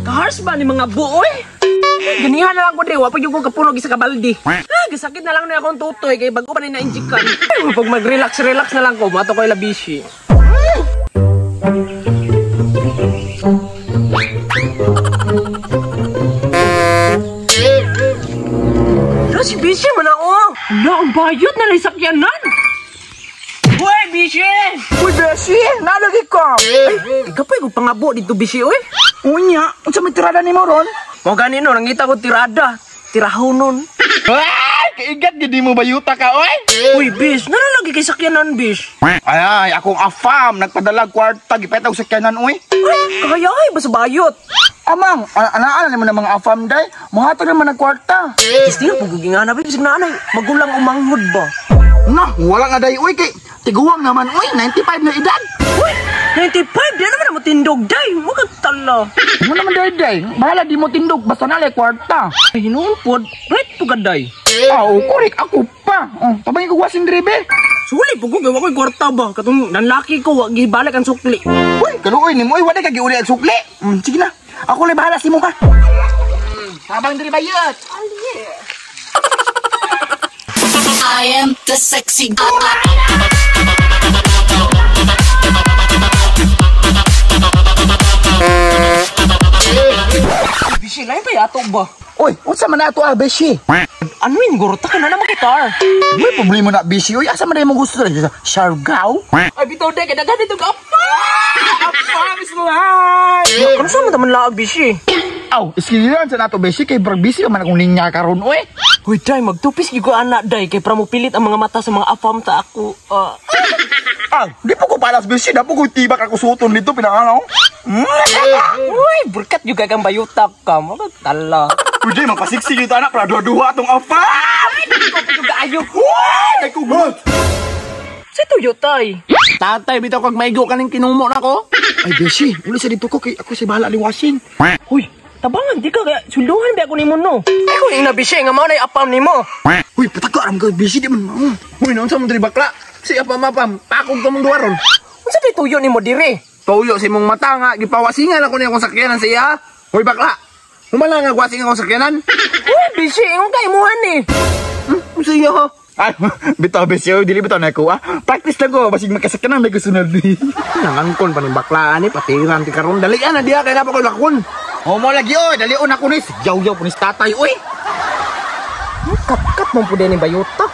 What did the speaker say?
Kahars ba ni mga buoy? Ganihan na lang ko dre, wa pa gyud ko kapunog isa ka balde. Ah, gasakit na lang ni akong tutoy kay bago pa ni na-injikan. Ay, pag mag-relax relax na lang ko, mato ko labishi. Pero si Bishi man ako. Wala, ang bayot na lang sakyanan. Uy, Bishi! Uy, Beshi, nalagi ka. Ay, ikaw pa pangabo dito, Bishi, uy. Unya, unsa may tirada nimo ron? Mo gani no, nangita ko tirada. Tirahaw nun. Ay, kaigat gid mo bayuta ka, oy. Uy, Bish, nana lagi kay sakyanan, Bish? Ay, ay, akong afam nagpadala kwarta gipetog sakyanan, oy. Ay, kakayahay ba sa bayot? Amang, anaan nimo na mga afam day? Mohatag naman ang kwarta. Istinga po gugingan na, bisag na anay, magulang umanghod ba? Na, wala nga day, oy, kay tiguang naman, oy, 95 na edad. Uy, 95, di naman mo tindog, day. Magagtala. Mo naman day, day. Bahala di mo tindog, basta nalay kwarta. Ay, hinuon po, right po ka, day. Ah, oh, korek, ako pa. Oh, tabangin ko wasin dribe. Suli po ko, gawa ko'y kwarta ba? Katong nanlaki ko, wag gibalik ang sukli. Uy, kaluoy nimo, oy, wala ka giuli ang sukli. Sige na. Ako lang bahala si mo ka. Tabang diri bayot. I am the sexy Bishi, lain pa yato ba? Uy, unsa man na ato ah, Beshi? Ano yung gurta ka na naman gitar? May problema na, Beshi. Uy, asa man na imong gusto diri? Siargao? Ay, bitaw day, kaya daghan dito ka. Afam is life! Ano sa man taman laag, Bishi? Aw, iskiliran sa nato, Beshi, kay brag busy man akong linya karon, uy. Uy, day, magtupis gyud ko anak, day, kay para mopilit ang mga mata sa mga afam ta ako. Ah. Ah, di po ko palas, Beshi. Da po ko tibak ako suton dito, pinanganaw. Uy, berkat juga kang bayutak ka. Magtala. Uy, di, magpasiksik dito, anak, para dua-dua atong afam! Juga ayo. Uy, nagkugot! Sa tuyo, tay. Tatay, bitaw kag maigo kaning kinumo na ko. Ay, Beshi, uli sa dito ko, kay ako si bahala ni washing. Uy, tabangan, di ka kaya suluhan ba ako nimo no? Ay, kung ina Bishi, nga mao na apam nimo. Uy, pataka, aram ka, Beshi, di man mao. Uy, noon sa mong diri bakla. Si apam apam, pakog ka mong duwaron. Unsa tay tuyo nimo dire? Tuyo sa imong mata nga, gipawasingan ako niya akong sakyanan sa iya. Uy, bakla. Humala nga gwasing akong sakyanan. Uy, Bishi, ingon ka imuhan ni. Unsa iya ha? Ay, bitaw, Beshi, uy, dili bitaw na ako, ah. Practice lang ko, basig magkasakyanan, may gusto na di. Nangangkon pa ning bakla ani, patiran ti karon. Dali ana diha kay napa ko lakon. Homo lagi, oy, dalion ako ni. Yaw-yaw po ni tatay, oy. Kat-kat mo po din ni bayutak.